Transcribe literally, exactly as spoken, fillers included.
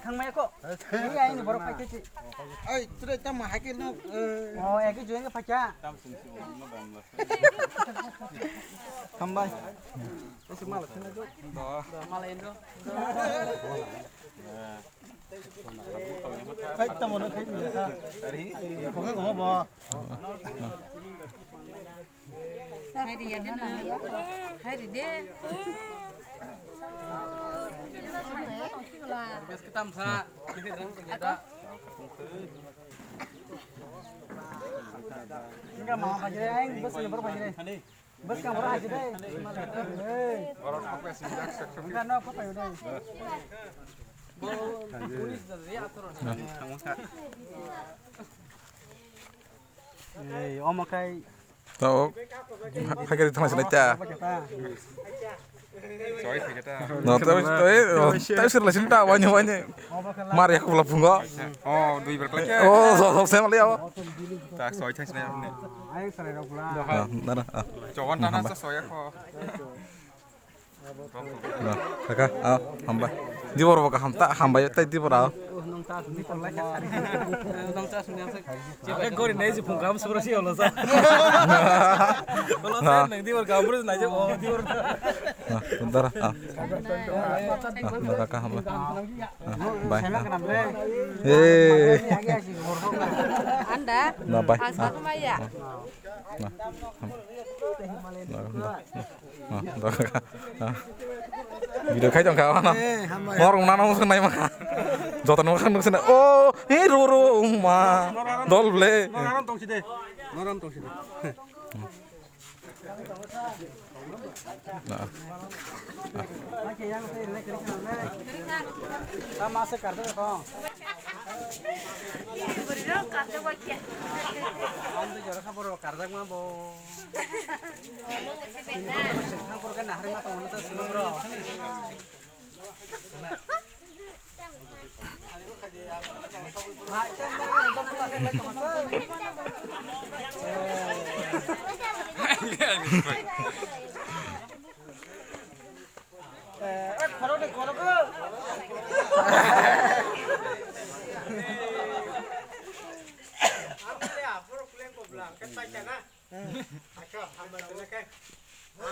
Thangmaya ko. Ini ya ini borok pakai sih. Ai, sudah tama hakil no. Oh, ya ke jual pakai. Hambai. Ese mala sini tu. Mala indo. Hai, tamo na khai ni. Ko ka ko ba. Hai ri ya de na. Hai ri de. Bes kitam sa. Enggak mau bajre, aing bes lebar bajre. Bes kamu aja deh. Hei. Enggak no apa ya deh. Hei, omo kai. Tao. Hakari thang sini ta. No, tao, tao, tao sir la sini ta, wani, wani. Mar ya kubla pungo. Oh, dui bar klai. Oh, so, so, saya mali apa? Tak, soi thang sini apa ni? Ayo, sarai rok bula. Ah, nara, ah. Jawan tanah sa soya ko. Nah, kaka, ah, hambai. Dibor bo kaham ta, hambai tai dibor ah. Gori nei si phung kam sura si olo sa. Olo sa nang dibor kam bro nai je o dibor. Nah, bentar ah. Nah, kaka hambai. Ah, bai. Ah. Eh. Anda. Nah, bai. Asal ah. Maya. Nah. Nah, nah, nah. Ah, dok. Ah. Video khai tong kha, ano? Eh, hambai. Mor wng nano wng nai ma kha. Joto no khang nung sene. Oh, eh, ro, ro, wng ma. Dol ble. Noran tong side. Noran tong side. Nah. Ah. Tama se kar de ko. Buri ro kar de ko kya? Am de jora kha boro kar jak ma bo.